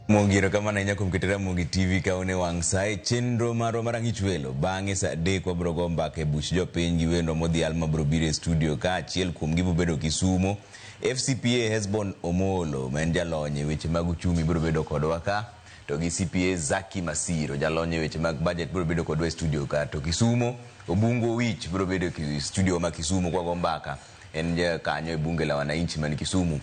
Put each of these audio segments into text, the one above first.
Ramogi erokamano ahinya kuom keto Ramogi TV ka un e wang' sa e chenro marwa mar Ang'ich Welo. Bang'e sa 3 wabiro go mbaka e buch jopiny gi wendwa modhial mabiro biro e studio ka achiel kuom gi biro bedo Kisumo. FCPA Hesbon Omolo ma en jalony e weche mag uchumi biro bedo kodwa ka to gi CPA Zaki Masiro jalony e weche mag budget biro bedo kodwa e studio ka to Kisumo Obungo Wich biro bedo e studio ma Kisumo kwa go mbaka en jakanyo e bunge la wananchi man Kisumu.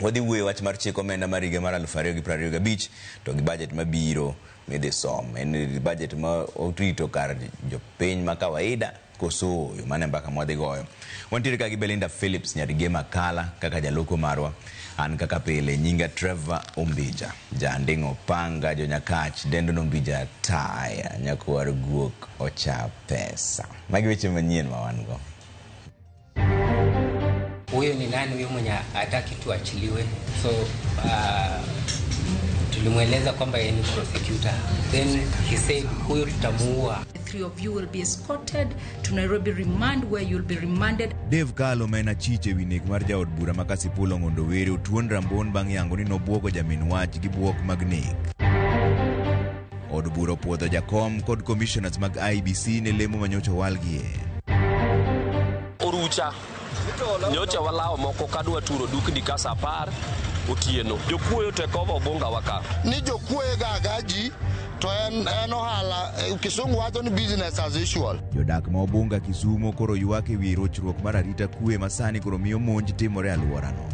Wadhi wuoyo wach mar chik omenda mar higa mar 2025 to gi budget mabiro midhi som. En budget ma orito kar jopiny ma kawaida koso ooyo? Mano e mbaka mwadhi goyo. Wantiere ka gi Belinda Phillips Nyarige Makala kaka jaloko marwa. An kaka pile nyinga Trevor Ombija. Janding'o panga jonyakach dendo nombija taya nyakwar guok ocha pesa. Magi weche manyien ma wan go. Huyo ni nani huyo mwenye hataki tuachiliwe? So tulimweleza kwamba yeye ni prosecutor, then he said huyo tutamuua. The three of you will be escorted to Nairobi remand where you'll be remanded. Dave Kalo ma en achich ewi nek mar jaod bura ma Kasipul Ong'ondo Were otuon rambon bang' yango ni nobwogo jamin wach gi bwok mag nek. Od bura opuodho jakom kod commissioners mag IEBC ne lemo manyocha owalgie. Orucha nyocha walawo moko kadwa turo dukni ka saa 10 otieno. Jokuoyo take over Obunga wa ka. Ni jokuoye ga ga ji to en ohala, kisungu wacho ni business as usual. Jodak ma Obunga Kisumo koro ywak ewi rochruok mar arita kwe ma sani koro miyo monj timore e alworano.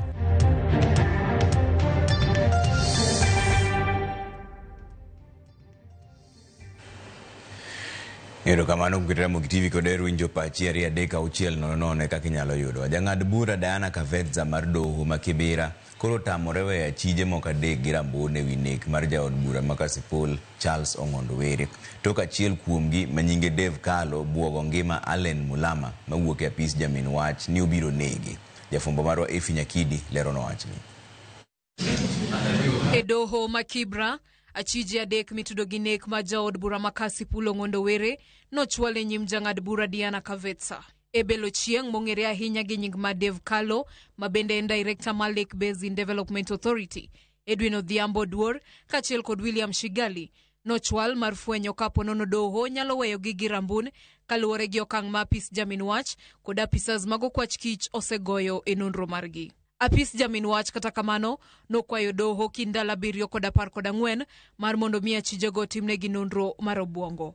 Erokamano kuom keto Ramogi TV kod hero winjo pachi 2 3 6 0 0 e kaka inyalo yudowa. Jang'ad bura Diana Kavedza mar doho ma Kibera koro otamore weyo achije moko adek gi rambun ewi nek mar jaod bura ma Kasipul Charles Ong'ondo Were. Tok achiel kuomgi ma nyinge Dave Kalo buogo ngima Allen Mulama mawuok e apis jamin wach ni obiro nege. Jafwambo marwa Effie Nyakidi leronwa wachni. E doho ma Kibra, achije adek mitudo gi nek ma jaod bura ma Kasipul Ong'ondo Were nochwal e nyim jang'ad bura Diana Kavetsa. Ebel Ochieng' mong'ere ahinya gi nying ma Dave Kalo, ma bende en director mar Lake Basin Development Authority, Edwin Odhiambo Duor, kaachiel kod William Shigali, nochwal mar fwenyo kapo nono doho nyalo weyogi gi rambun kaluwore gi okang' ma apis jamin wach kod apisas mag okwach kich osegoyo e nonro margi. Apis jamin wach kata kamano nokwayo doho kind ndalo 7 kod 14 mar mondo mi achijego otimnegi nonro mar obwongo.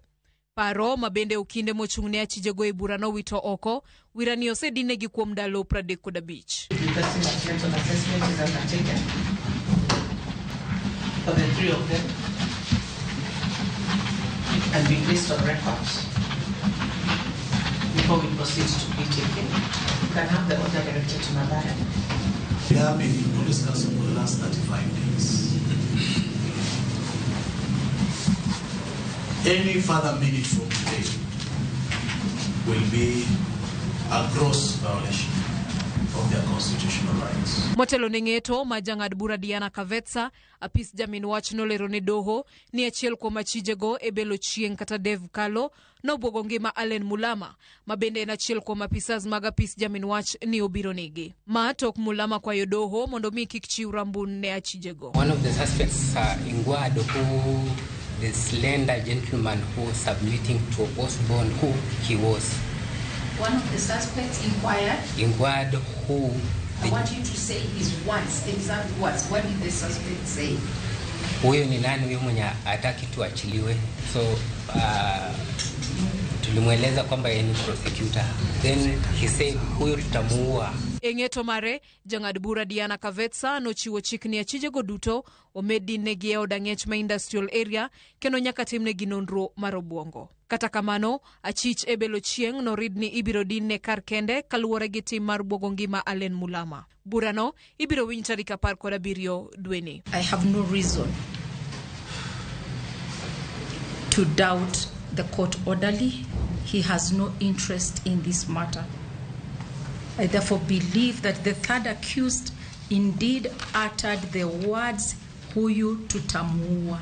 Paro ma bende okinde mochung' ne achijego e bura nowito oko, wirani osedinegi kuom ndalo 35. Requesting that mental assessment is undertaken for the three of them and be placed on record before we proceed to plea taking. You can have the order directed to Mathare. They have been in police custody for the last 35 days. Any further minute from today will be a gross violation of their constitutional rights. Motelo ne ng'eto ma jang'ad bura Diana Kavetsa, apis jamin wach nolero ne doho ni achiel kuom achijego Ebel Ochieng' kata Dave Kalo nobwogo ngima Allen Mulama, ma bende en achiel kuom apisas mag apis jamin wach ni obiro negi. Ma tok Mulama kwayo doho mondo mi kik chiw rambun ne achijego. One of the suspects, Ingwado, who the slender gentleman who was submitting to Osborne, who he was. One of the suspects inquired. Inquired who. I want you to say his words, exact words. What did the suspect say? Huyo ni nani huyo mwenye hataki tuachiliwe? So tulimweleza kwamba yeye ni prosecutor. Then he said huyo tutamuua. E ng'eto mare, jang'ad bura Diana Kavetsa nochiwo chik ni achijego duto omed dinegi e od ang'ech ma industrial area kendo nyaka timnegi nonro mar obwongo. Kata kamano, achich Ebel Ochieng' norid ni ibiro dinne kar kende kaluwore gi tim mar bwogo ngima Allen Mulama. Burano ibiro winj tarik 17 dweni. I have no reason to doubt the court orderly. He has no interest in this matter. I therefore believe that the third accused indeed uttered the words huyu tutamuua.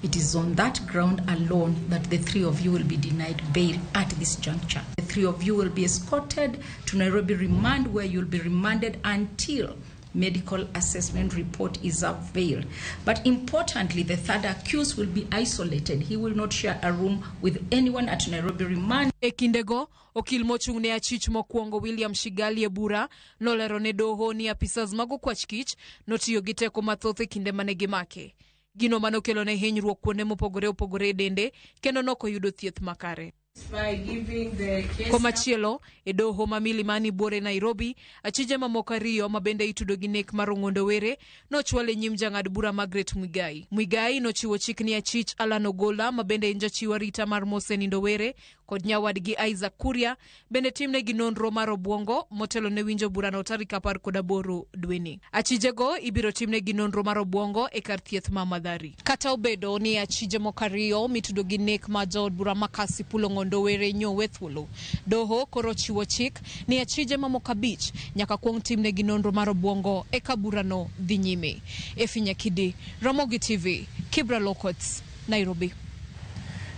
It is on that ground alone that the three of you will be denied bail at this juncture. The three of you will be escorted to Nairobi remand where you'll be remanded until medical assessment report is availed. But importantly, the third accused will be isolated. He will not share a room with anyone at Nairobi remand. E kindego, okil mochung' ne achich mokwongo William Shigali e bura nolero ne doho ni apisas mag okwach kich notiyo gi teko mathoth e kinde mane gimake. Gino manokelone hinyruok kuonde mopogore opogore e dende kendo nokoyudo thieth makare. Komachielo, e doho ma Milimani buore Nairobi, achije mamoko ariyo ma bende itudo gi nek mar Ong'ondo Were nochwal e nyim jang'ad bura Margaret Muigai. Muigai nochiwo chik ni achich Alan Ogola ma bende en jachiw arita mar mosenindo Were kod nyawadgi Isaac Kuria bende timnegi nonro mar obwongo motelo ne winjo burano tarik 18 dweni. Achijego ibiro timnegi nonro mar obwongo e kar thieth ma Mathari. Kata obedo ni achije moko ariyo mitudo gi nek ma jaod bura ma Kasipul Ong'ondo Were nyowe thuolo, doho koro chiwo chik ni achije mamoko 5 nyaka kuong timnegi nonro mar obwongo eka burano dhi nyime. Efi Nyakidi, Ramogi TV, Kibra Law Courts, Nairobi.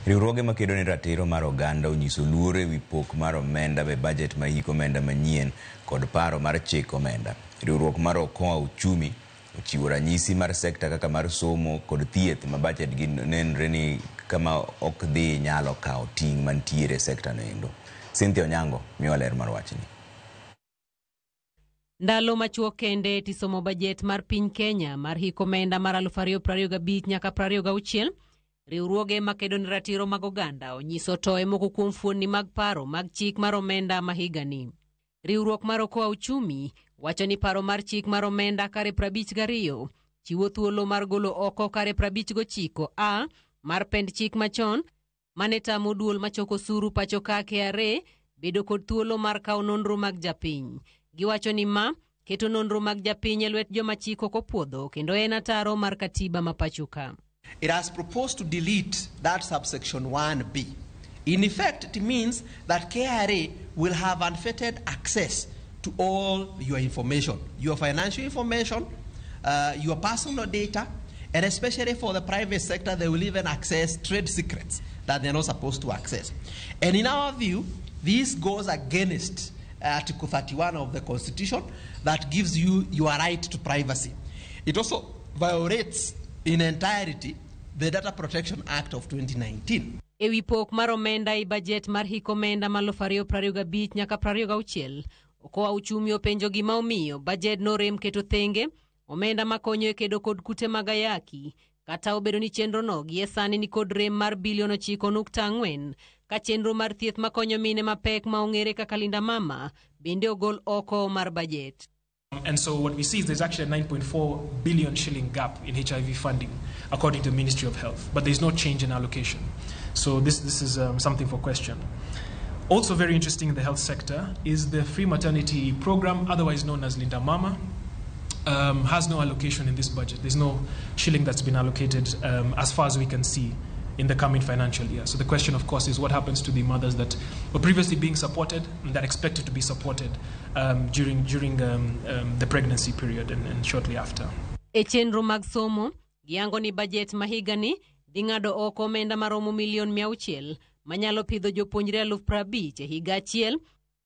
Riwruoge makedo ne ratiro mar oganda onyiso luoro ewi pok mar omenda e bajet ma hik omenda manyien kod paro mar chik omenda. Riwruok mar Okoa Uchumi ochiwo ranyisi mar sekta kaka mar somo kod thieth ma bajet gi nenre ni kama ok dhi nyalo kawo ting' mantiere e sekta no endo. Cynthia Onyango miyowa ler mar wachni. Ndalo machuok kende tisomo bajet mar piny Kenya mar hik omenda mar 2025 nyaka 26, riwruoge makedo ne ratiro mag oganda onyiso toye moko kuom fuonni mag paro mag chik mar omenda ma higani. Riwruok mar Okoa Uchumi wacho ni paro mar chik mar omenda kare 52 chiwo thuolo mar golo oko kare 59 A mar pend chik machon mane tamo duol machoko osuru pacho ka KRA bedo kod thuolo mar kawo nonro mag japiny. Giwacho ni ma keto nonro mag japiny e lwet joma chik ok opuodho kendo en ataro mar katiba ma pacho ka. It has proposed to delete that subsection 1B. In effect, it means that KRA will have unfettered access to all your information, your financial information, your personal data, and especially for the private sector, they will even access trade secrets that they're not supposed to access. And in our view, this goes against Article 31 of the Constitution that gives you your right to privacy. It also violates in entirety the Data Protection Act of 2019. Ewi pok mar omenda e bajet mar hik omenda mar 2025 nyaka 26, Okoa Uchumi openjo gima omiyo bajet norem keto thenge omenda makonyo e kedo kod kute mag ayaki, kata obedo ni chenrono gie sani ni kod rem mar bilion 9.4, ka chenro mar thieth makonyo mine mapek ma ong'ere kaka Linda Mama bende ogol oko mar bajet. And so what we see is there's actually a 9.4 billion shilling gap in HIV funding, according to the Ministry of Health, but there's no change in allocation. So this is something for question. Also very interesting in the health sector is the free maternity program, otherwise known as Linda Mama, has no allocation in this budget. There's no shilling that's been allocated as far as we can see in the coming financial year. So the question, of course, is what happens to the mothers that were previously being supported and that expected to be supported during the pregnancy period and shortly after. E chenro mag somo, giyango ni bajet ma higani dhi ng'ado oko omenda maromo milion 600 manyalo pidho jopuonjre 50,000 e higa achiel,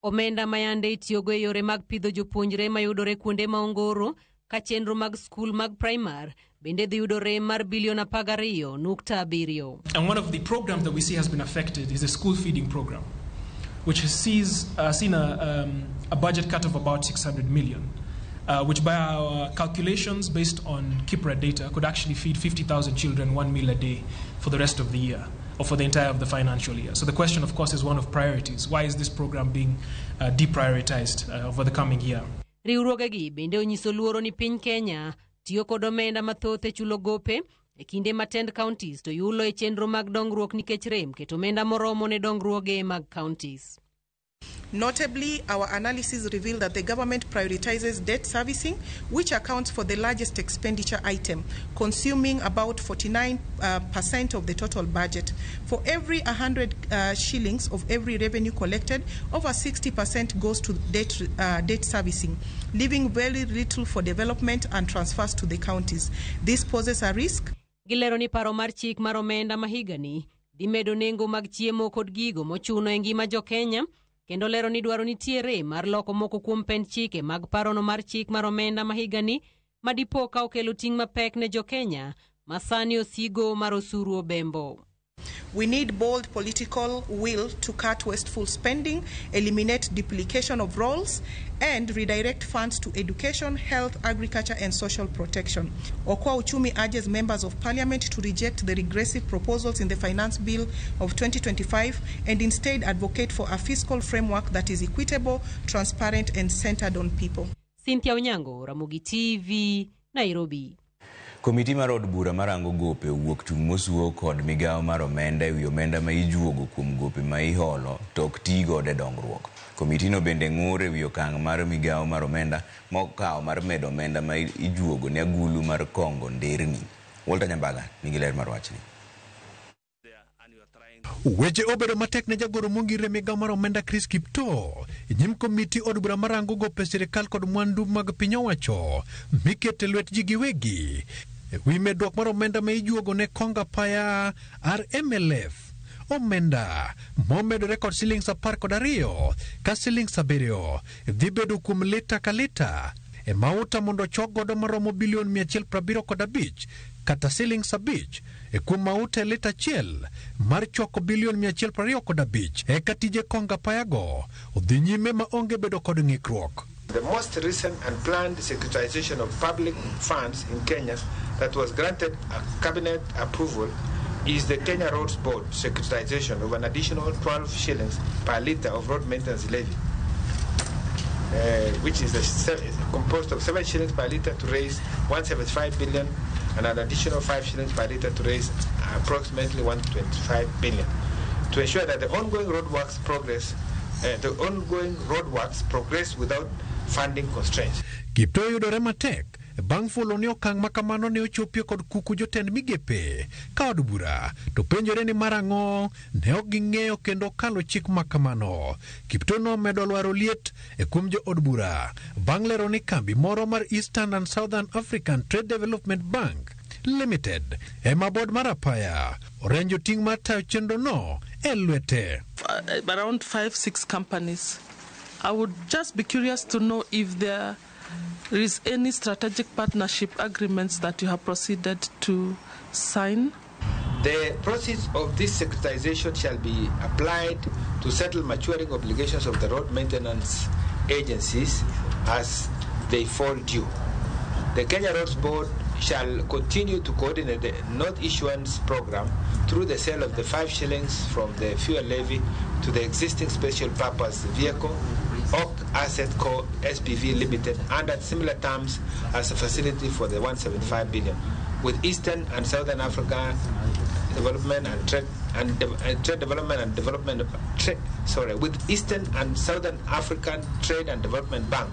omenda mayande itiyogo e yore mag pidho jopuonjre mayudore kuonde ma ongoro, ka chenro mag skul mag primar bende dhi yudo rem mar bilion 12.7. And one of the programs that we see has been affected is the school feeding program, which has seen a budget cut of about 600 million, which by our calculations based on KIPRA data could actually feed 50,000 children one meal a day for the rest of the year, or for the entire of the financial year. So the question, of course, is one of priorities. Why is this program being deprioritized over the coming year? Riwruogegi bende onyiso luoro ni piny Kenya tiyo kod omenda mathoth e chulo gope e kinde ma tend counties to yulo e chenro mag dongruok nikech rem keto omenda moromo ne dongruoge mag counties. Notably, our analysis revealed that the government prioritizes debt servicing, which accounts for the largest expenditure item, consuming about 49% of the total budget. For every 100 shillings of every revenue collected, over 60% goes to debt servicing, leaving very little for development and transfers to the counties. This poses a risk. Gilero ni paro mar chik mar omenda ma higani dhi medo nengo mag chiemo kod gigo mochuno e ngima jo Kenya. kendo lero ni dwaro nitiere mar loko moko kuom pend chike mag parono mar chik mar omenda ma higani ma dipo ka okelo ting' mapek ne jokenya ma sani osigo mar osuru obembo. We need bold political will to cut wasteful spending, eliminate duplication of roles, and redirect funds to education, health, agriculture, and social protection. Okoa Uchumi urges members of parliament to reject the regressive proposals in the Finance Bill of 2025 and instead advocate for a fiscal framework that is equitable, transparent, and centered on people. Cynthia Onyango, Ramogi TV, Nairobi. Komiti mar od bura marango gope owuok tung' mosuo kod migawo mar omenda ewi omenda ma ijuogo kuom gope ma iholo to ok tii godo e dongruok. Komitino bende ng'ur ewi okang' mar migawo mar omenda mokawo mar medo omenda ma ijuogo ne agulu mar kongo nderni. Walter Nyambaga nigi ler mar wachni. Weche obedo matek ne jagoro mongire migawo mar omenda Chris Kiptoo e nyim komiti od bura marango gope sirikal kod mwandu mag piny owacho mikete lwet ji giwegi e wi medruok mar omenda ma ijuogo ne konga apaya RMLF omenda momedore kod siling 12 ka siling 7 dhi bedo kuom lita ka lita e mauta mondo ochok godo maromo bilion 175 kata siling 5 e kuom mauta e lita achiel mar choko bilion 125 eka tije konga apayago odhi nyime ma onge bedo kod ng'ikruok. The most recent and planned securitization of public funds in Kenya that was granted a cabinet approval is the Kenya Roads Board securitization of an additional 12 shillings per litre of road maintenance levy, which is composed of 7 shillings per litre to raise 175 billion and an additional 5 shillings per litre to raise approximately 125 billion, to ensure that the ongoing roadworks progress without funding constraints. Kiptoo yudore matek bang' fulo ni okang' ma kamano ne ochopie kod kuku jotend migepe ka od bura to penjore ni mar ang'o ne ok ging'eyo kendo kalo chik ma kamano. Kiptoo nomedo lwaro liet e kuom jo od bura bang' lero ni kambi moro mar Eastern and Southern African Trade Development Bank Limited ema bod mar apaya orenjo ting' mar tayo chenrono e lwete. Around 5-6 companies. I would just be curious to know if there is any strategic partnership agreements that you have proceeded to sign. The proceeds of this securitization shall be applied to settle maturing obligations of the road maintenance agencies as they fall due. The Kenya Roads Board shall continue to coordinate the note issuance program through the sale of the 5 shillings from the fuel levy to the existing special purpose vehicle, OC Asset Co. SPV Limited, under similar terms as a facility for the 175 billion, with Eastern and Southern Africa Development and Trade and Trade Development and Development with Eastern and Southern African Trade and Development Bank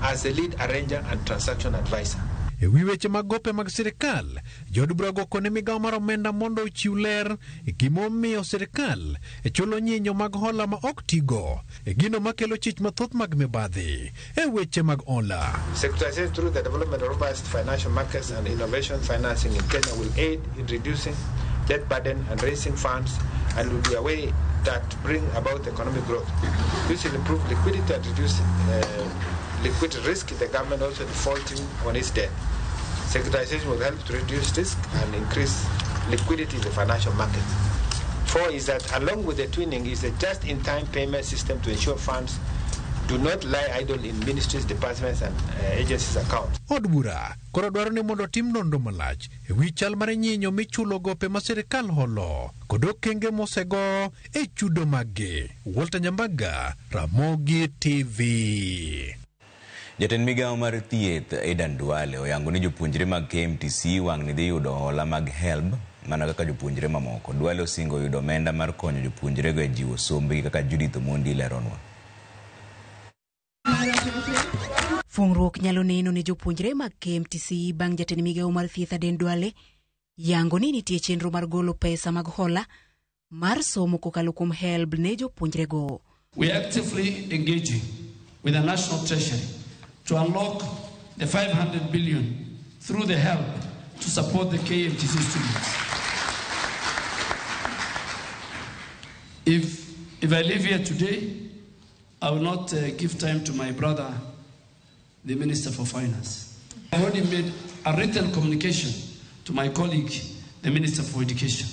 as the lead arranger and transaction advisor. E wi weche mag gope mag sirikal, jood bura go kone migawo mar omenda mondo ochiw ler e gimomiyo sirikal e chulo nyinyo mag hola ma ok tigo e gino makelo chich mathoth mag mibadhi e weche mag hola. Securitization through the development of robust financial markets and innovation financing in Kenya will aid in reducing debt burden and raising funds, and will be a way that bring about economic growth. This will improve liquidity and reduce liquidity risk, the government also defaulting on its debt. Securitization will help to reduce risk and increase liquidity in the financial market. 4 is that along with the twinning is a just-in-time payment system to ensure funds do not lie idle in ministries, departments and agencies' accounts. Od bura koro dwaro ni mondo otim nonro malach e wi chal mar nyinyo michulo gope ma sirikal holo kod okenge mosego e chudo maggi. Walter Nyambaga, Ramogi TV. Jatend migawo mar thieth Adan Duale oyango ni jopuonjre mag KMTC wang'ni dhi yudo hola mag HELB mana kaka jopuonjre mamoko. Duale osingo yudo omenda mar konyo jopuonjrego e jiwo sombgi kaka Judith Omondi leronwa. Fungruok nyalo neno ne jopuonjre mag KMTC bang' jatend migawo mar thieth Adan Duale yango ni nitie chenro mar golo pesa mag hola mar somo kokalo kuom HELB ne jopuonjrego. We are actively engaging with the National Treasury to unlock the 500 billion through the HELB to support the KMTC students. If I leave here today I will not give time to my brother, the Minister for Finance. I already made a written communication to my colleague, the Minister for Education.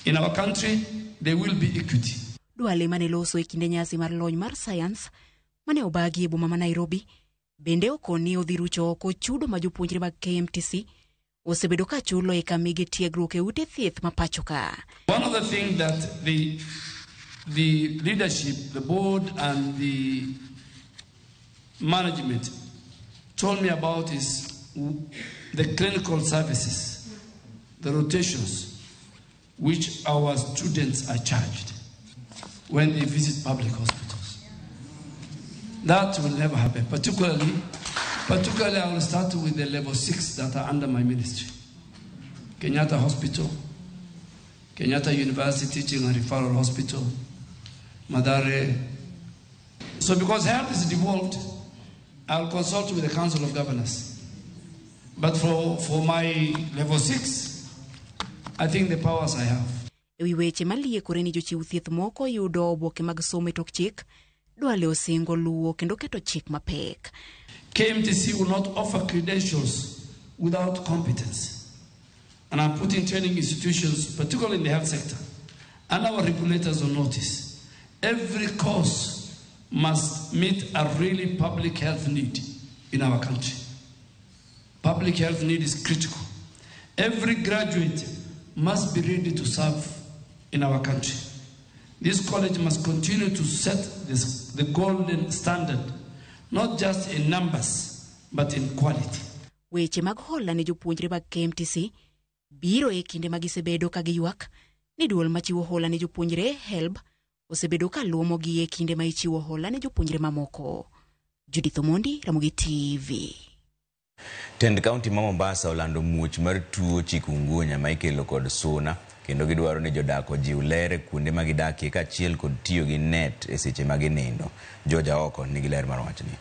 In our country, there will be equity. Duale mane loso e kinde nyasi mar lony mar sayans mane obagi e boma ma Nairobi bende okoni odhi rucho oko chudo ma jopuonjre mag KMTC osebedo ka chulo e kamige tiegruok e ute thieth ma pacho ka. One of the things that the leadership, the board and the management told me about is the clinical services, the rotations which our students are charged when they visit public hospitals. That will never happen. Particularly I will start with the level 6 that are under my ministry. Kenyatta Hospital, Kenyatta University Teaching and Referral Hospital, Mathare. So because health is devolved, I'll consult with the Council of Governors. But for my level 6, I think the powers I have. Ewi weche maliekore ni jochiw thieth moko yudo oboke mag somo e tok chik, Duale osingo luwo kendo keto chik mapek. KMTC will not offer credentials without competence. And I'm putting training institutions, particularly in the health sector, and our regulators on notice. Every course must meet a really public health need in our country. Public health need is critical. Every graduate must be ready to serve in our country. This college must continue to set the golden standard, not just in numbers, but in quality. Weche mag hola ne jopuonjre mag KMTC biro e kinde ma gisebedo ka giywak ni duol machiwo hola ne jopuonjre HELB osebedo ka luomogi e kinde ma ichiwo hola ne jopuonjre mamoko. Judith Omondi, Ramogi TV. Tend kaunti ma Mombasa olando muoch mar tuo chikungunya ma ikelo kod suna kendo gidwaro ni jodak ojiw ler kuonde ma gidakie kaachiel kod tiyo gi net e seche ma ginindo. George Aoko nigi ler mar wachni.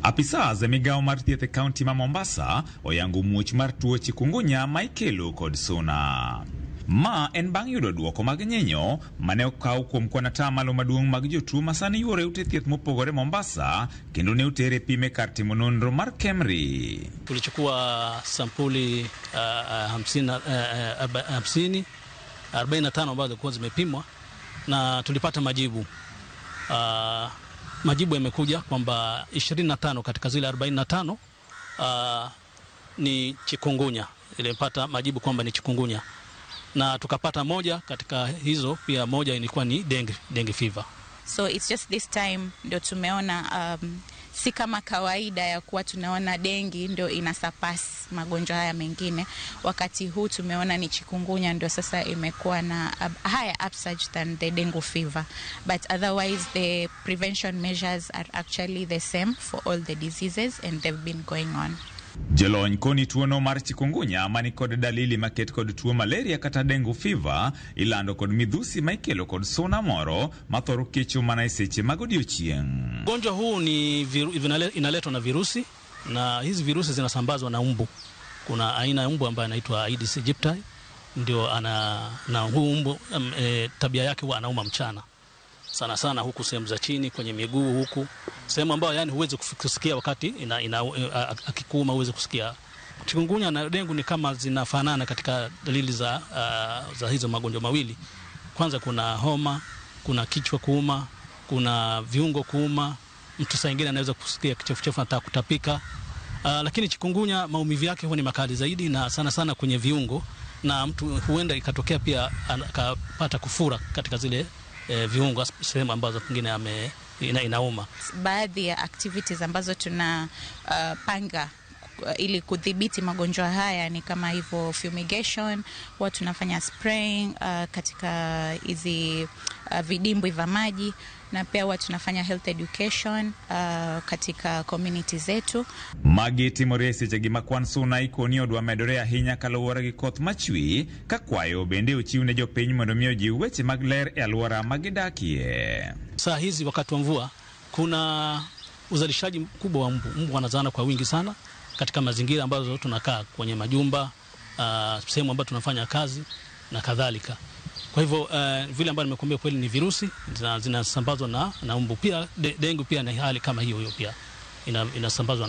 Apisas e migawo mar thieth e kaunti ma Mombasa oyango muoch mar tuo chikungunya ma ikelo kod suna. Ma en bang' yudo duoko mag nyinyo mane okaw kuom kwan atamalo maduong' mag jotuo ma sani yuore e ute thieth mopogore Mombasa kendo ne otere pime kar timo nonro mar KEMRI. Tulichukua sampuli 50 45 ambazo zilikuwa zimepimwa na tulipata majibu. Majibu yamekuja kwamba 25 katika zile 45 ni chikungunya. Ilipata majibu kwamba ni chikungunya. Na tukapata moja katika hizo pia, moja ilikuwa ni dengue fever. So it's just this time ndio tumeona si kama kawaida ya kuwa tunaona dengue ndio inasurpass magonjwa haya mengine. Wakati huu tumeona ni chikungunya ndio sasa imekuwa na higher upsurge than the dengue fever. But otherwise the prevention measures are actually the same for all the diseases and they've been going on. Jolony koni tuono mar chikungunya mani kod dalili maket kod tuo malaria kata dengue fever ilando kod midhusi ma ikelo kod suna moro mathoro kecho mana e seche mag odiochieng'. Ugonjwa huu ni inaletwa na virusi, na hizi virusi zinasambazwa na mbu. Kuna aina ya mbu ambaye anaitwa Aedes aegypti, ndio ana na huu mbu tabia yake huwa anauma mchana. Sana sana huku sehemu za chini kwenye miguu huku, sehemu ambayo yani huwezi kusikia wakati akikuuma huwezi kusikia. Chikungunya na dengue ni kama zinafanana katika dalili za hizo magonjwa mawili. Kwanza kuna homa, kuna kichwa kuuma, kuna viungo kuuma, mtu saa nyingine anaweza kusikia kichefuchefu anataka kutapika. Lakini chikungunya maumivu yake huwa ni makali zaidi na sana sana kwenye viungo, na mtu huenda ikatokea pia akapata kufura katika zile viungo, sehemu ambazo pengine inauma. Baadhi ya activities ambazo tunapanga ili kudhibiti magonjwa haya ni kama hivyo fumigation, huwa tunafanya spraying katika hizi vidimbwi vya maji, na pia huwa tunafanya health education katika community zetu. Magi timore seche gi makwan suna ikoni odwa medore ahinya kaluwore gi koth machwe ka kwayo bende ochiw ne jopiny mondo mi ojiw weche mag ler e alwora ma gidakie. Saa hizi wakati wa mvua kuna uzalishaji mkubwa wa mbu. Mbu wanazana kwa wingi sana katika mazingira ambazo tunakaa, kwenye majumba, sehemu ambazo tunafanya kazi na kadhalika. Kwa hivyo vile ambavyo nimekuambia kweli ni virusi zinasambazwa na mbu. Pia dengue pia ni hali kama hiyo hiyo, pia inasambazwa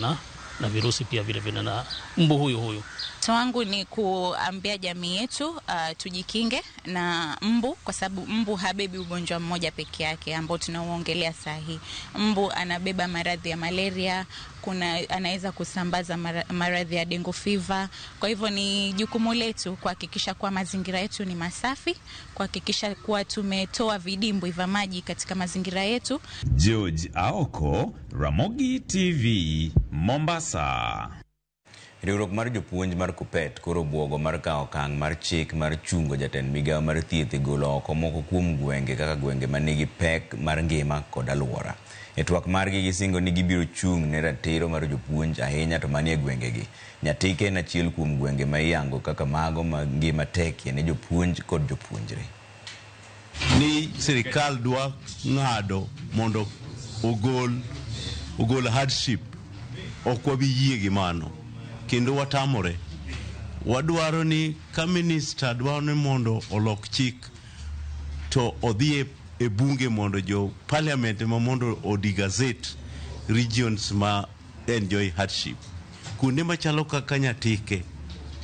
na virusi pia vile vile na mbu huyo huyo. Wito wangu ni kuambia jamii yetu tujikinge na mbu, kwa sababu mbu habebi ugonjwa mmoja peke yake ambao tunauongelea saa hii. Mbu anabeba maradhi ya malaria, kuna anaweza kusambaza maradhi ya dengue fever. Kwa hivyo ni jukumu letu kuhakikisha kuwa mazingira yetu ni masafi, kuhakikisha kuwa tumetoa vidimbwi vya maji katika mazingira yetu. George Aoko, Ramogi TV, Mombasa. Riwruok mar jopuonj mar Kuppet koro buogo mar kawo okang' mar chik mar chungo jatend migawo mar thieth e golo oko moko kuom gwenge kaka gwenge manigi pek mar ngima kod alwora. E twak margi gisingo ni gibiro chung' ne ratiro mar jopuonj ahinya to manie gwengegi. Nyatike en achiel kuom gwenge ma iyango kaka mago ma ngima tekie ne jopuonj kod jopuonjre. Ni sirikal dwa ng'ado mondo ogol hardship, ok wabi yie gi mano. Kendo watamore. Wadwaro ni ka minister dwaro ni mondo olok chik to odhi e bunge mondo jo parliament ma mondo odi gazette regions ma enjoy hardship. Kuonde machalo kaka Nyatike,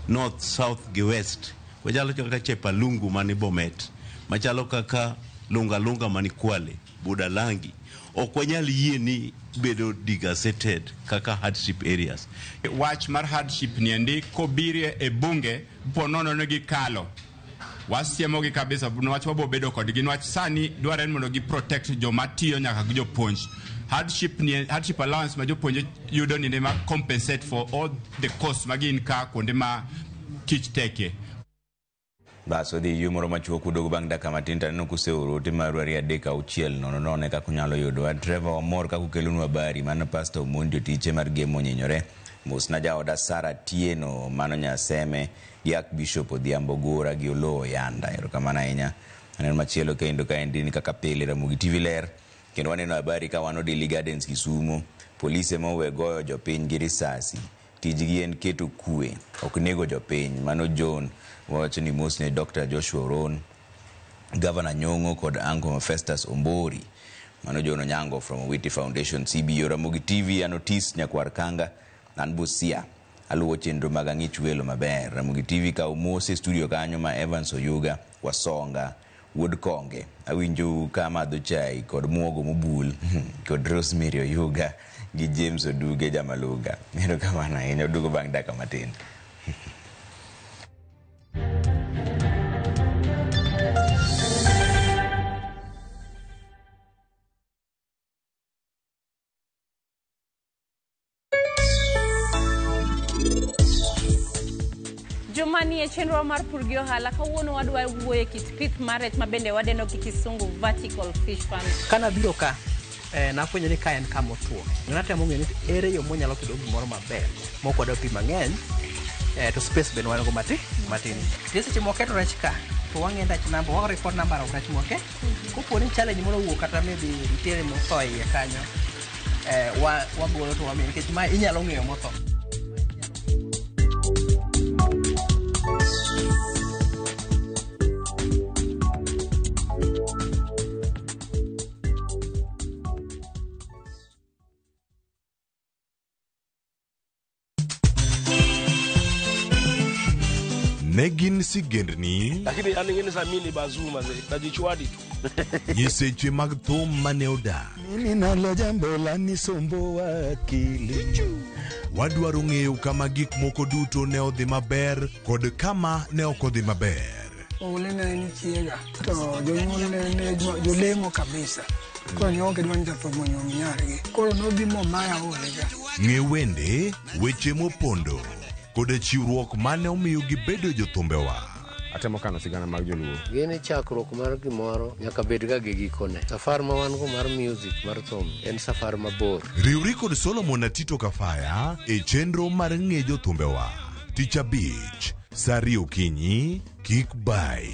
North, South gi West, machalo kaka Chepalungu mani Bomet, machalo kaka Lunga Lunga mani Kwale, Budalangi, ok wanyal yie ni bedo degazetted kaka hardship areas. Wach mar hardship niendi kobirie e bunge po nono ne gikalo. Wasiemogi kabisa niwach wabo bedo kodgi niwach sani dwarore ni mondo gi protect joma tiyo nyaka gi jopuonj. Hardship allowance ma jopuonje yudo ni ma compensate for all the costs ma gin ka kuonde ma tich tekie. Bas wadhi yie moro machuok udogo bang' dakika matin to aneno kuseoro ote maru 2 3 6 0 0 kaka unyalo yudowa. Trevor wamor kaka ukelonwa habari mano Pastor Omondi otiche mar Gemo Onyinyore. Mosna jaoda Sara Tieno mano Nyaseme gi Archbishop Odhiambo Gora gi Oloo Yanda. Erokamano ahinya. Aneno machielo kendo kaendi ni kaka pile Ramogi TV ler kendo waneno habari ka wan Odili Gardens Kisumu. Polise mowe goyo jopiny gi risasi. Tijgi en keto kwe, ok nego jopiny. Mano John wacho ni mos ne Dr. Joshua Oron, Governor Nyong'o kod Uncle Festus Ombori. Mano John Onyango from Owiti Foundation CBO. Ramogi TV anotis Nyakwar Kanga an Busia. Aluwo chenro mag ang'ich welo maber. Ramogi TV ka omos e studio kanyo ma Evans Oyuga Wasonga Wuod Konge. Awinjo ka amadho chai kod muogo mobul kod Rosemary Oyuga gi James Oduge Jamaluga. Erokamano ahinya, oduogo bang' dakika matin. Juma ni e chenro mar pur gi ohala, kawuono wadwa wuoyo e kit pith mar rech ma bende wadendo gi kisungu vertical fish farm. Kana biro ka, nafwenyo ni ka en kama otwo. Natemo ng'eyo ni ere yo mwanyalo pidho gimoro maber mok wadwa pi mang'eny, to space bende wan go matin. Nitie seche mwaketo rech ka, to wang'e rech number, wa record number of rech mwake. Kopo ni challenge moro owuok kata maybe nitiere motho e iye kanyo, wagolo to wamiyo nikech ma inyalo ng'eyo motho. Ne gin sigendni, Lakini yani ngine za mimi bazuma ze najichwadi tu. nyiseche mag thum mane odak. Mimi nalo jambo la nisomboa akili. Wadwaro ng'eyo kama gik moko duto ne odhi maber kod kama ne ok odhi maber. Oule ne en chiega to jonyuol ne jolemo kabisa. Koro ne ok gidwa ni jathum onyuom nyargi. Koro nobi momaya olega. Ng'e wende, weche mopondo kod chiwruok mane omiyo gibedo jothumbewa. Atemo kano sigana mag joluo. Gini chakruok mar gimoro nyaka bed ga gi gikone. Safar ma wan go mar music mar thum en safar mabor. Riwri kod Solomon Atito Kafaya e chenro mar ng'e jothumbewa. Tich abich, saa ariyo okinyi, kik bai.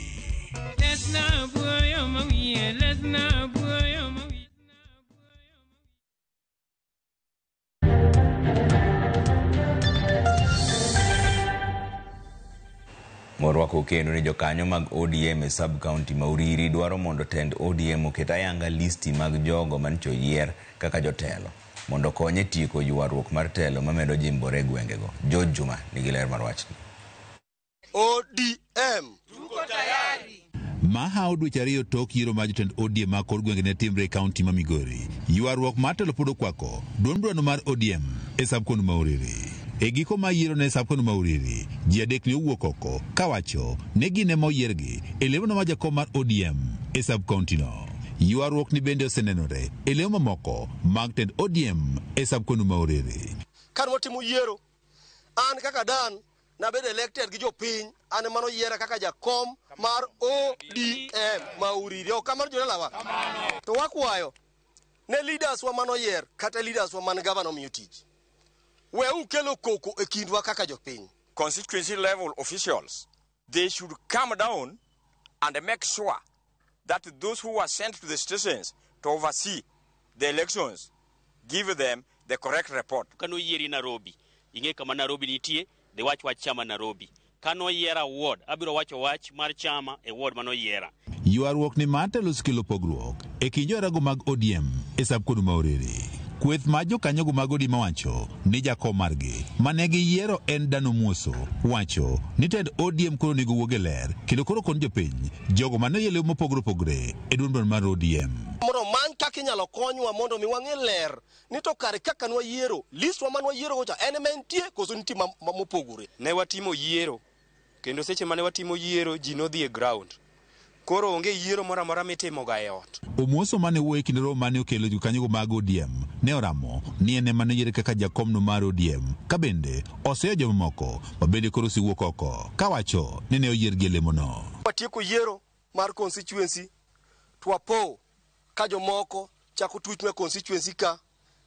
Morwako kendo ni jokanyo mag ODM e sub-county ma Uriri dwaro mondo tend ODM oket ayanga listi mag jogo mancho yier kaka jotelo mondo konye tieko ywaruok mar telo mamedo jimbore e gwengego. George Juma nigi ler mar wachni. ODM tuko tayari. Mahawo dweche ariyo tok yiero mar jotend ODM ma kor gwenge ne timre e kaunti ma Migori. Ywaruok mar telo pod okwako duond burano mar ODM e sub-county ma Uriri. E giko mar yiero ne sub-county ma Uriri, ji adek ne owuok oko kawacho ni gin ema oyiergi e lemono mar jakom mar ODM e sub-county no. Ywaruok ni bende osenenore e lemo mamoko mag tend ODM e sub-county ma Uriri. Kane watimo yiero, an kaka Dan nabedo elected gi jopiny, an ema noyiera kaka jakom mar ODM ma Uriri. Ok kamano jodalawa? To wakwayo ne leaders wa manoyier kata leaders wa man gavana omiyo tich. We ukelo koko e kindwa kaka jopiny. Constituency level officials, they should come down and make sure that those who were sent to the stations to oversee the elections give them the correct report. Kano yieri Nairobi, ing'e kama Nairobi nitie, dhi wach wach chama Nairobi. Kano yiera ward, abiro wacho wach mar chama e ward mano yiera. Ywaruok ni mar telo osekelo pogruok e kind joherago mag ODM e sub-county ma Uriri. Kweth mar jokanyogo mag ODM owacho ni jakom margi mane giyiero en Dan Omuoso wacho ni tend ODM koro onego wuog e ler kendo koro kon jopiny jogo mane oyie lemo mopogore opogore e duond bura mar ODM. Mondo omany kaka inyalo konywa mondo mi wang'e ler ni to kare kaka nwayiero, list wa mane wayiero go cha en ema entie koso nitie mopogore. Ne watimo yiero kendo seche mane watimo yiero ji nodhi e ground. Koro onge yiero moro amora mitimoga e ot. Omuoso mane wuoyo e kinde romo mane okelo jokanyogo mag ODM ne oramo ni en ema noyiere kaka jakomno mar ODM ka bende oseyo jomamoko ma bende koro osewuok oko kawacho ni ne oyiergi e lemono. Watieko yiero mar constituency to wapo ka jomoko chako tuch me constituency ka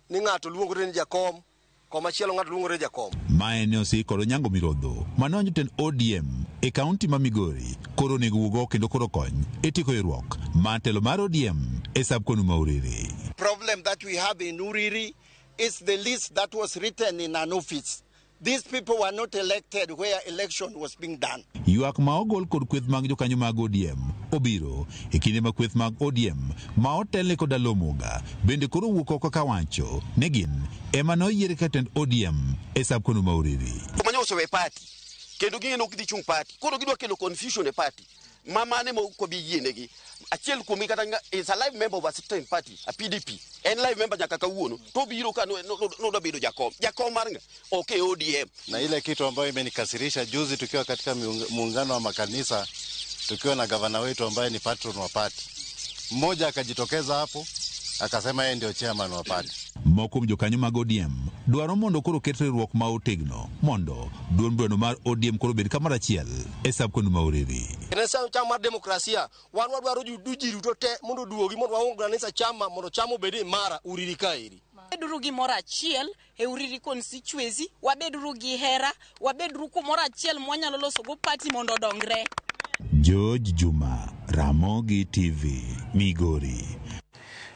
ni ng'ato luongore ni jakom, komachielo ng'ato luongore ni jakom. Mae ne osik kod Onyango Mirodho mane jotend ODM e kaunti ma Migori koro onego wuog oko kendo koro kony e tieko ywaruok mar telo mar ODM e sub-county ma Uriri. Problem that we have in Uriri is the list that was written in an office. These people were not elected where election was being done. Ywak ma ogol kod kweth mag jokanyo mag ODM obiro e kinde ma kweth mag ODM ma otelne kod Alomoga bende koro wuok oko kawacho ni gin ema ne oyier kaka tend ODM e sub-county ma Uriri. Joma osewe party kendo ging'e ni ok gidhi chung' party koro gidwa kelo confusion e party ma mane ma ok wabi yienegi. Achiel kuomgi kata is a live member of a certain party, a PDP. En live member nyaka kawuono to obiro ka nodwa bedo jakom. Jakom mar ng'a? Ok e ODM. Na ile kitu ambayo imenikasirisha juzi tukiwa katika muungano wa makanisa tukiwa na gavana wetu ambaye ni patron wa party. Mmoja akajitokeza hapo akasema yeye ndio chairman wa party. Moko kuom jokanyo mag ODM dwaro mondo koro ket riwruok ma otegno mondo duond burano mar ODM koro obed kamoro achiel e sub-county ma Uriri. En chama mar demokrasia, wan wadwaro ji duto te mondo oduogi mondo waunganisha chama mondo chama obed imara Uriri kaeri. Wabeduru gimoro achiel e Uriri constituency, wabeduru gi hera, wabeduru kumoro achiel mwanyalo loso go party mondo odongre. George Juma, Ramogi TV, Migori.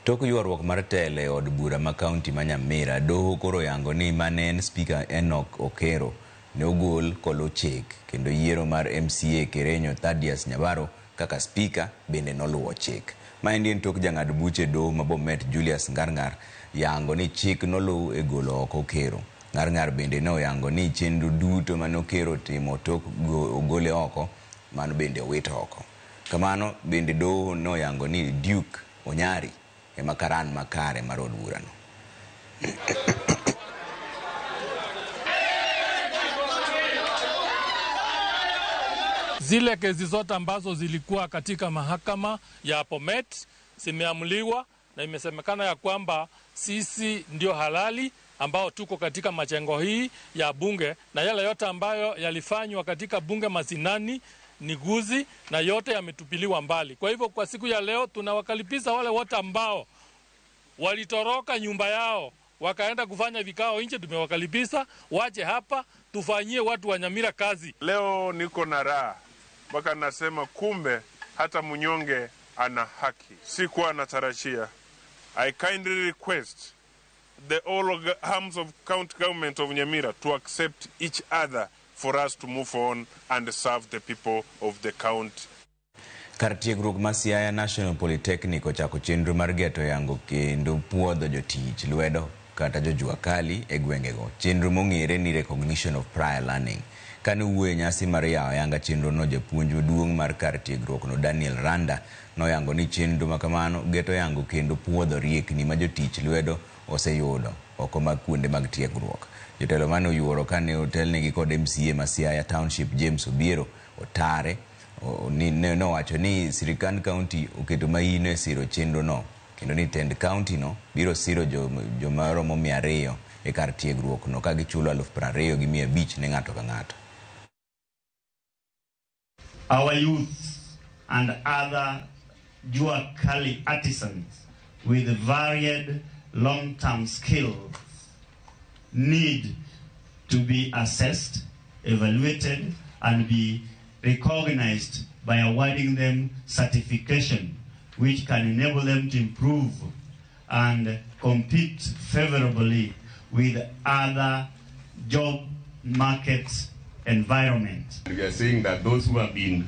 Tok ywaruok mar telo e od bura ma kaunti ma Nyamira, doho koro oyango ni mane en spika Enoch Okero ne ogol kolo chik kendo yiero mar MCA Kerenyo Thaddeus Nyabaro kaka spika bende noluwo chik. Maendi en tok jang'ad buche e doho ma Bomet Julius Ngarngar yango ni chik noluw e golo oko Okero. Ngarngar bende ne oyango ni chenro duto mane Okero timo tok ogole oko mano bende owito oko. Kamano bende doho ne oyango ni Duke Onyari ema karan makare mar od burano. Zile kesi zote ambazo zilikuwa katika mahakama ya Bomet zimeamuliwa na imesemekana ya kwamba sisi ndio halali ambao tuko katika majengo hii ya bunge, na yale yote ambayo yalifanywa katika bunge mazinani ni guzi na yote yametupiliwa mbali. Kwa hivyo kwa siku ya leo tunawakalipiza wale wote ambao walitoroka nyumba yao wakaenda kufanya vikao nje, tumewakalipiza waje hapa tufanyie watu wa Nyamira kazi. Leo niko na raha mpaka nasema kumbe hata mnyonge ana haki. Sikuwa natarajia. I kindly request the all arms of county government of Nyamira to accept each other for us to move on and serve the people of the county. Kar tiegruok ma Siaya National Polytechnic ochako chenro mar geto yango kendo puodho jotich lwedo kata jojua kali e gwengego. Chenro mong'ere ni Recognition of Prior Learning. Kane owuoyo e nyasi mar yawo ayanga chenro no, japuonj maduong' mar kar tiegruok no Daniel Randa noyango ni chenro makamano geto yango kendo puodho riekni ma jotich lwedo oseyudo oko mag kuonde mag tiegruok. Jotelo mane oyuoro kane otelnegi kod MCA ma Siaya Township James Obiero Otare nowacho ni sirikand kaunti oketo maino e siro chenro no kendo ni tend kaunti no biro siro joma romo 200 e kar tiegruok no ka gichulo 20,500 ne ng'ato ka ng'ato. Our youth and other Jua Kali artisans with varied long-term skills need to be assessed, evaluated, and be recognized by awarding them certification, which can enable them to improve and compete favorably with other job market environment. We are saying that those who have been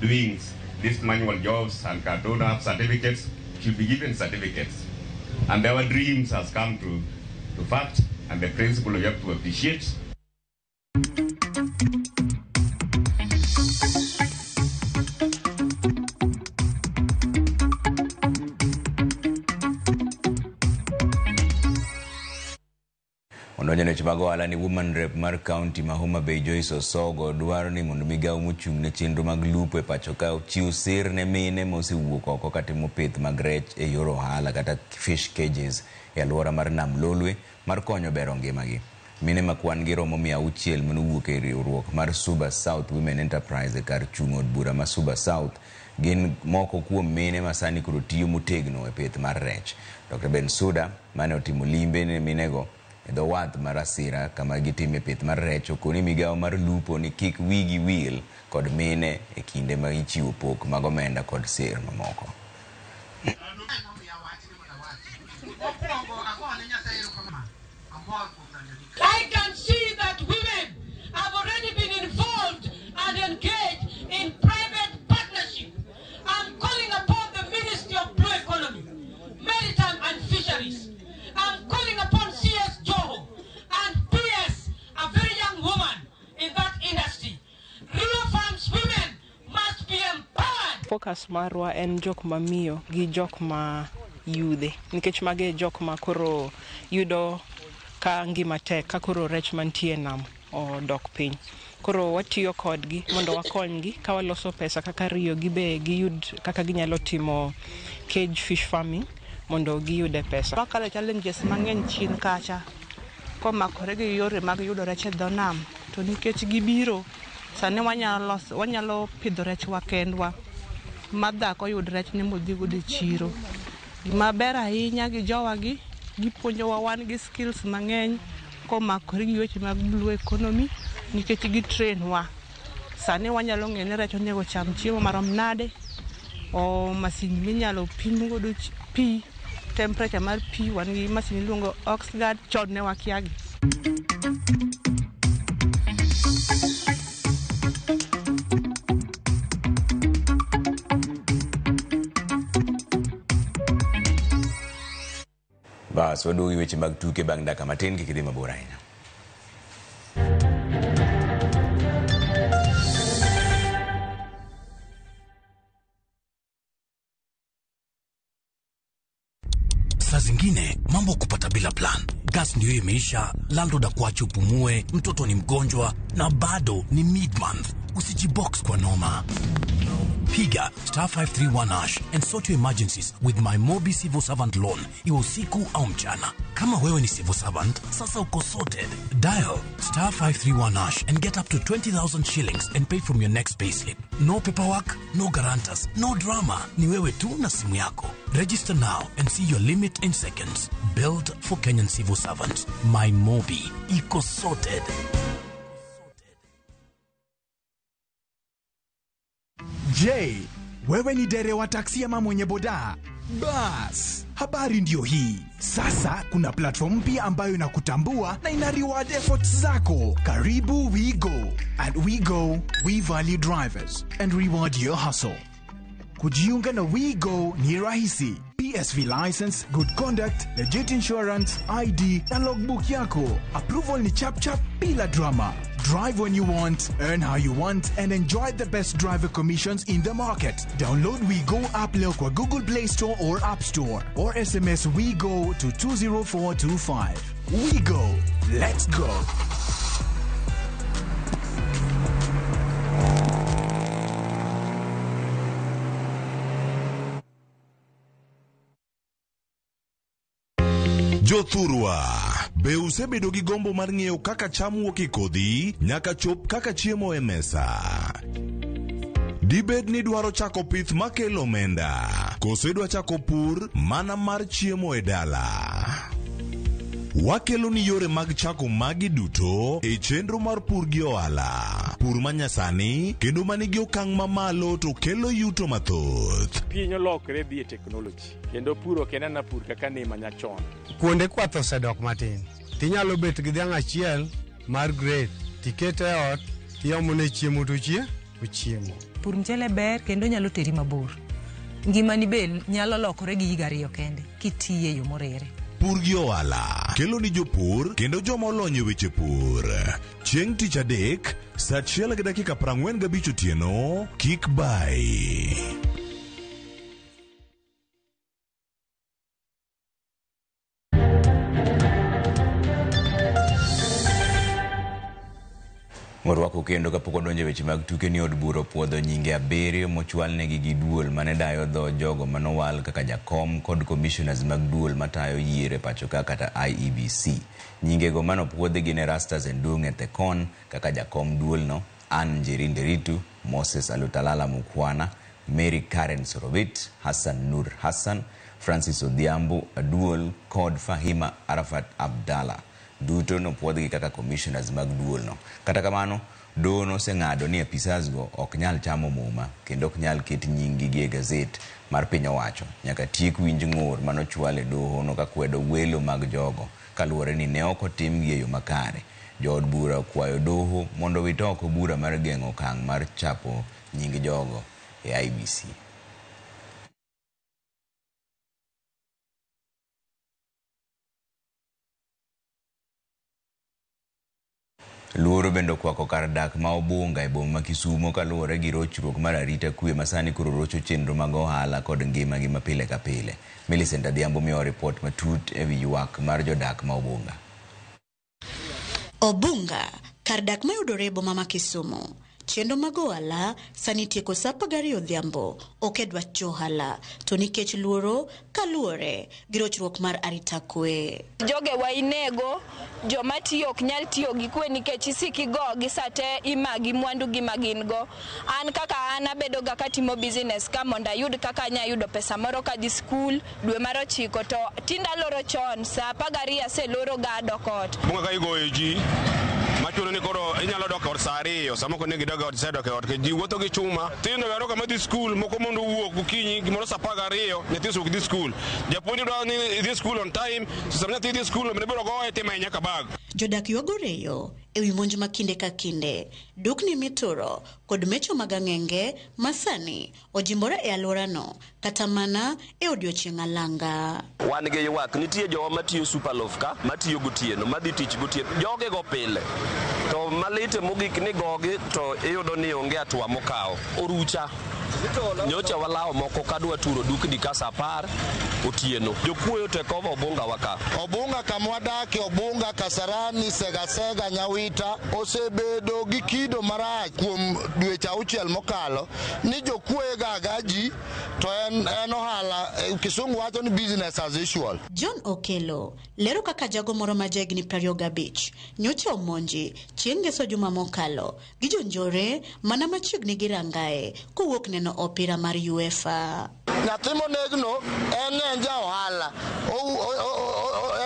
doing these manual jobs and don't have certificates should be given certificates. And our dreams has come to fact, and the principle we have to appreciate. Odonjo ne weche mag ohala ni woman rep mar kaunti ma Homa Bay Joyce Osogo dwaro ni mondo migawo mochung' ne chenro mag lupo e pacho ka ochiw sir ne mine mosewuok oko katimo pith mag rech e yor ohala kata fish cages e alwora mar Nam Lolwe mar konyo bero ngimagi. Mine ma kwan gi romo 600 manowuok e riwruok mar Suba South Women Enterprise e kar chung' od bura ma Suba South gin moko kuom mine ma sani koro tiyo motegno e pith mar rech. Dr. Ben Suda mane otimo limbe ne minego e dho wath mar Asira kama gitime pith mar rech okoni migawo mar lupo ni kik wigi wil kod mine e kinde ma ichiwo pok mag omenda kod sir mamoko. I can see that women have already been involved and engaged in private partnership. I'm calling upon the Ministry of Blue Economy, Maritime and Fisheries. I'm calling upon CS Joho and PS, a very young woman in that industry. River Farms women must be empowered. Focus marwa en jok ma miyo gi jok ma yudhe nikech mage jok ma koro yudo ka ngima tek ka koro rech mantie nam odok piny. Koro watiyo kodgi mondo wakonygi ka waloso pesa kaka riyo gibe giyud kaka ginyalo timo cage fish farming mondo giyude pesa. Wakalo challenges mang'eny chien kacha komakore gi yore mag yudo rech e dho nam, to nikech gibiro sani wanyalo pidho rechwa kendwa ma dhako yud rech ni modhi godo e chiro. Gima ber ahinya gi jowagi, gipuonjowa wan gi skills mang'eny komakore gi weche mag blue economy nikech gi train wa. Sani wanyalo ng'eyo ni rech onego cham chiemo marom nade, o masin minyalo pim godo pi, temperature mar pi, wan gi masin miluongo Oxguard, chon ne wakiagi. Bas, waduogo gi weche mag tuke bang' dakika matin, kik idhi mabor ahinya. Saa zingine mambo kupata bila plan. Gas ndio imeisha, landlord akuache upumue, mtoto ni mgonjwa na bado ni mid-month. Usijibox kwa noma. Piga star 531 hash and sort your emergencies with my Mobi Civil Servant Loan, iwe usiku au mchana. Kama wewe ni civil servant, sasa uko sorted. Dial star 531 hash and get up to 20,000 shillings and pay from your next payslip. No paperwork, no guarantors, no drama. Ni wewe tu na simu yako. Register now and see your limit in seconds. Built for Kenyan civil servants. My Mobi. Iko sorted. Je, wewe ni dere wa taksi ama mwenye boda? Bas, habari ndiyo hii. Sasa kuna platform mpya ambayo inakutambua na ina reward efforts zako. Karibu WeGo. At WeGo, we value drivers and reward your hustle. Kujiunga na WeGo ni rahisi. PSV license, good conduct, legit insurance, ID na logbook yako. Approval ni chap chap bila drama. Drive when you want, earn how you want, and enjoy the best driver commissions in the market. Download WeGo app leo kwa Google Play Store or App Store, or SMS WeGo to 20425. WeGo. Let's go. Jothurwa, be usebedo gi gombo mar ng'eyo kaka cham wuok e kodhi nyaka chop kaka chiemo e mesa? Dibed ni idwaro chako pith makelo omenda, koso idwa chako pur mana mar chiemo e dala? Wakelo ni yore mag chako magi duto e chenro mar pur gi ohala. Pur manyasani kendo manigi okang' mamalo to kelo yuto mathoth. Piny olokre dhi e teknoloji kendo pur ok en ana pur kaka ne manyachon. Kuonde kwath osedok matin. Tinyalo bet gi dhiang' achiel mar grade, tikete e ot, tiomone chiemo to ochiemo. Pur mchele ber kendo nyalo teri mabor. Ngimani be nyalo lokore gi higa ariyo kende kitiye yo morere. Pur gi ohala kelo ni jopur kendo joma olony e weche pur. Chieng' tich adek, saa 1:45 otieno, kik bai. Warwako kendo kapok odonjo e weche mag tuke ni od bura opuodho nyinge 7 mochwalnegi gi duol mane dayo dho jogo manowal kaka jakom kod commissioners mag duol matayo yiero e pacho ka kata IEBC. Nyingego manopuodhi gin Erastus Ndung'e Thekon kaka jakom duolno, Ann Njeri Nderitu, Moses Alutalala Mukwana, Mary Karen Sorobit, Hassan Nur Hassan, Francis Odhiambo Aduol kod Fahima Arafat Abdallah. Duto nopuodhgi kaka commissioners mag duolno. Kata kamano, doho noseng'ado ni apisas go ok nyal chamo muma kendo ok nyal ket nying-gi e gazet mar piny owacho nyaka tiek winj ng'ur manochwal e doho no kakwedo welo mag jogo kaluwore ni ne ok otimgi e yo makare. Jood bura okwayo doho mondo owit oko bura mar geng'o okang' mar chapo nying jogo e IEBC. Luoro bende okwako kar dak ma Obunga e boma ma Kisumo kaluwore gi rochruok mar arita kwe ma sani koro rocho chenro mag ohala kod ngimagi ma pile ka pile. Millicent Adhiambo miyowa ripot matut e wi ywak mar jodak ma Obunga. Obunga, kar dak mayudore e boma ma Kisumu. Chenro mag ohala sani tieko saa 12 odhiambo ok e dwach johala to nikech luoro kaluwore gi rochruok mar arita kwe. Jogewa inego, joma tiyo ok nyal tiyo gi kwe nikech isik igogi sate imagi mwandu gi ma gin go. An kaka an abedo ga katimo business ka mondo ayud kaka anya yudo pesa moro kadhi skul dwe mar 9 to tinda loro chon saa 12 aseloro ga adok ot. Bunga ka igoyo ji machuno ni koro inyalo dok ot saa 2 sama ok onego idog e ot isedok e ot ji wuotho gi chuma. Tindo wero kama dhi skul moko mondo owuok gokinyi gimoro saa 12 nyathi osewuok dhi skul. Japuonj dwaro ni idhi skul on time to sama nyathi dhi skul onego biro goye timaye nyaka bag. Jodak ywago reyo ewi monj ma kinde ka kinde, dukni mituro kod mecho mag ang'enge ma sani ojimbore e alworano kata mana e odiochieng' alanga. Wan gi ywak, nitie jowa matiyo Superloaf ka, matiyo gotieno, madhi tich gotieno, joge go pile. To malite mogik ni gogi to iyudo ni onge hatua mokawo. Orucha. Nyocha walawo moko kadwa turo dukni ka saa 10 otieno. Jokuoyo to kova Obunga waka. Obunga kama wadake, Obunga, Kasarani, Segasega, Nyawita osebedo gi kido marach kuom dweche 6 mokalo ni jokuoye ga ji to en ohala. Kisungu wacho ni business as usual. John Okelo lero kaka jago moro ma jahigni 25 nyocha omonji chieng' ngeso juma mokalo gi jonjore mana machiegni gi Rangae kowuok neno opira mar UEFA. Nyathi monegno en ja ohala,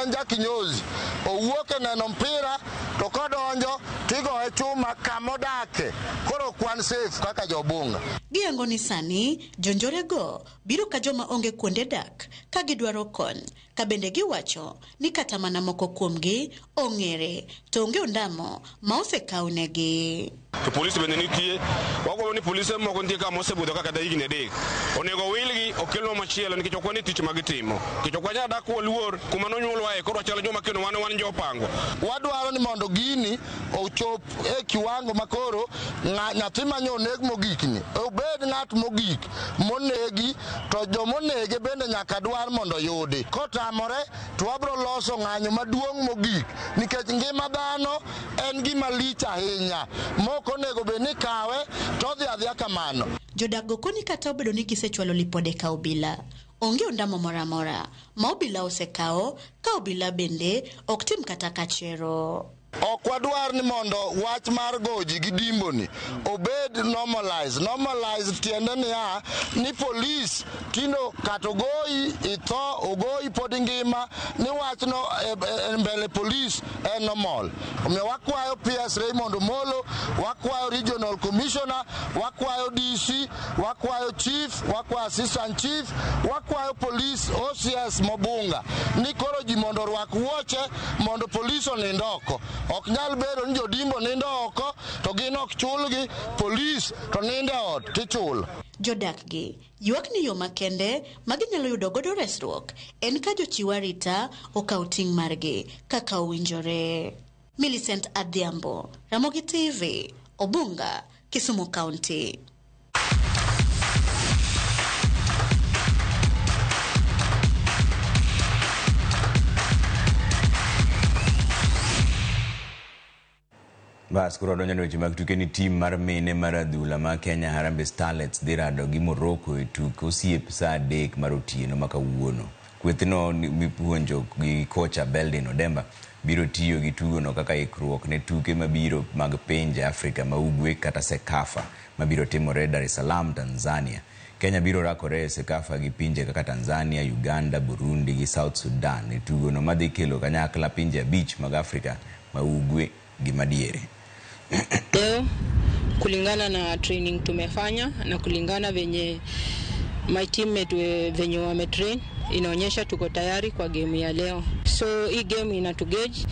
en ja kinyozi, owuok e neno mpira to kodonjo tigoye chuma kamodake. Koro ok wan safe kaka jobunga. Giyango ni sani jonjorego biro ka joma onge kuonde dak ka gidwaro kony, ka bende giwacho ni kata mana moko kuomgi ong'ere to onge ondamo ma osekawnegi. To polisi bende nitie, wagombo ni polise moko nitie ka mosebudho ka kata higni 3. Onego wilgi okelnwa machielo nikech ok wane tich ma gitimo. Nikech ok wanyal dak waluor kuma nonyuolwae koro wachalo joma kendo wan jopango. Wadwaro ni mondo gini ochop e kiwango makoro nyathi manyo oneg mogik ni obed ng'at mogik monegi, to jomonege bende nyaka dwar mondo yudi. Kotamore to wabro loso ng'anyo maduong' mogik nikech ngima dhano en gima lich ahinya mok onego bed ni kawe to odhi adhiya kamano. Jodak go koni kata obedo ni gisechwalo lipode ka obila, onge ondamo moro amora ma obila osekawo, ka obila bende ok tim kata kachero. Ok wadwar ni mondo wach mar goji gi dimbo ni obed normalized. Normalized tiende niya ni polis tino kata ogoyi itho ogoyi pod ngima ni wachno e mbele polis en normal. Omiyo wakwayo PS Raymond Omolo, wakwayo Regional Commissioner, wakwayo DC, wakwayo Chief, wakwayo Assistant Chief, wakwayo polis OCS Mobunga ni koro ji mondo orwak wuoche mondo polis onind oko. Ok nyal bedo ni jodimbo nindo oko to gin ok chulgi, polis to nindo e ot tichulo. Jodak gi ywak ni yo makende ma ginyalo yudo godo resruok en ka jochiw arita okaw ting' margi kaka owinjore. Millicent Adhiambo, Ramogi TV, Obunga, Kisumu County. Bas koro wadonjo ne weche mag tuke ni tim mar mine mar adhula ma Kenya Harambee Starlets dhi rado gi Morocco e tuk osiep saa 3 mar otieno ma kawuono. Kwethno mipuonjo gi kocha Beldin Odemba biro tiyo gi tugono kaka ikruok ne tuke mabiro mag pinje Afrika ma Ugwe kata CECAFA mabiro timore Dar es Salaam, Tanzania. Kenya biro rakore e CECAFA gi pinje kaka Tanzania, Uganda, Burundi gi South Sudan e tugono madhi kelo kanyakla pinje 5 mag Afrika ma Ugwe gi madiere. Leo kulingana na training tumefanya na kulingana venye my teammate venye wametrain inaonyesha tuko tayari kwa game ya leo. So hii game inatugauge,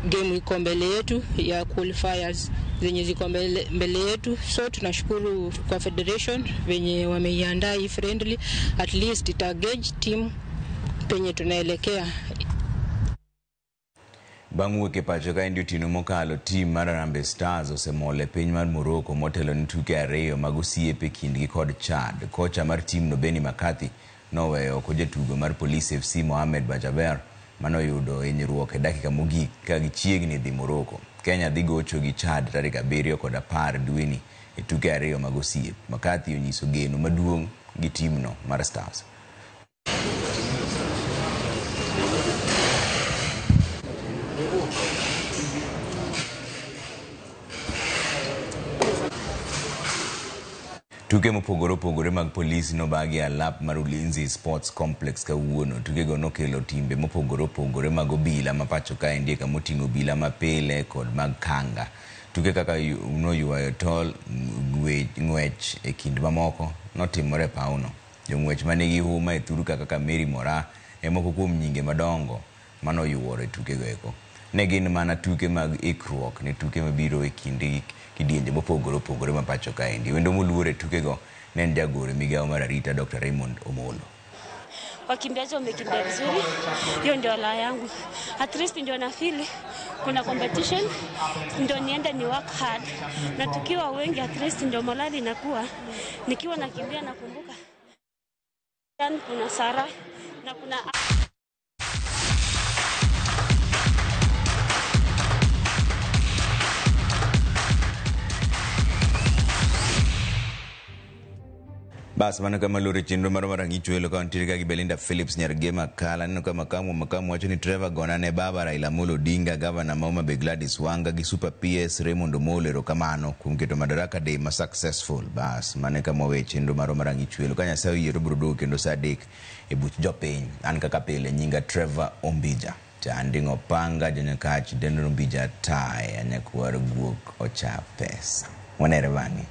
game iko mbele yetu ya qualifiers zenye ziko mbele yetu. So tunashukuru kwa federation venye wameiandaa hii friendly, at least ita gauge team penye tunaelekea. Bang' wuok e pacho ka endi otieno mokalo, tim mar Harambee Stars osemol e piny mar Morocco motelo ne tuke 2 mag osiep e kindgi kod Chad. Kocha mar timno Benni McCarthy noweyo oko jatugo mar Police FC Mohamed Bajaber manoyudo hinyruok e dakika mogik ka gichiegni dhi Morocco. Kenya dhi gocho gi Chad tarik 7 kod 10 dweni e tuke 2 mag osiep. McCarthy onyiso geno maduong' gi timno mar Stars. Tuke mopogore opogore mag polisi nobagi e alap mar Ulinzi Sports Complex kawuono. Tukego nokelo timbe mopogore opogore mag obila ma pacho kaendi kama oting'o obila mapile kod mag kanga. Tuke kaka noywayo tol, ng'wech e kind mamoko notimore e pawno. Jong'wech manigi huma e thurka kaka Mary Moraa e moko kuom nyinge madongo manoyuoro e tukego eko. Ne gin mana tuke mag ikruok ne tuke mabiro e kind kidienje mopogore opogore ma pacho kaendi. Wendo moluor e tukego ne en jagoro e migawo mar arita Dr. Raymond Omolo. Wakimbiaji wamekimbia vizuri, hiyo ndio la yangu. At least ndio na feel kuna competition, ndio niende ni work hard. Na tukiwa wengi at least ndio morali inakuwa. Nikiwa nakimbia nakumbuka kuna Sara na kuna Bas mano kama luore chenro mar marang'ich welo ka wantiere ka gi Belinda Phillips Nyargema Kala. Aneno ka makamu wacho ni Trevor gona ne baba Raila Amolo Odinga, gavana ma Homa Bay Gladys Wanga gi Super PS Raymond Omolo erokamano kuom keto Madaraka Day ma successful. Bas mano e kama wawe chenro mar marang'ich welo. Ka Nyasaye oyie to biro duogo kendo saa 3 e buch jopiny. An kaka pile nyinga Trevor Ombija. Chanding'o panga janyakach Denro Ombija tae anyakwar guok ocha pesa. Wanere bang'e.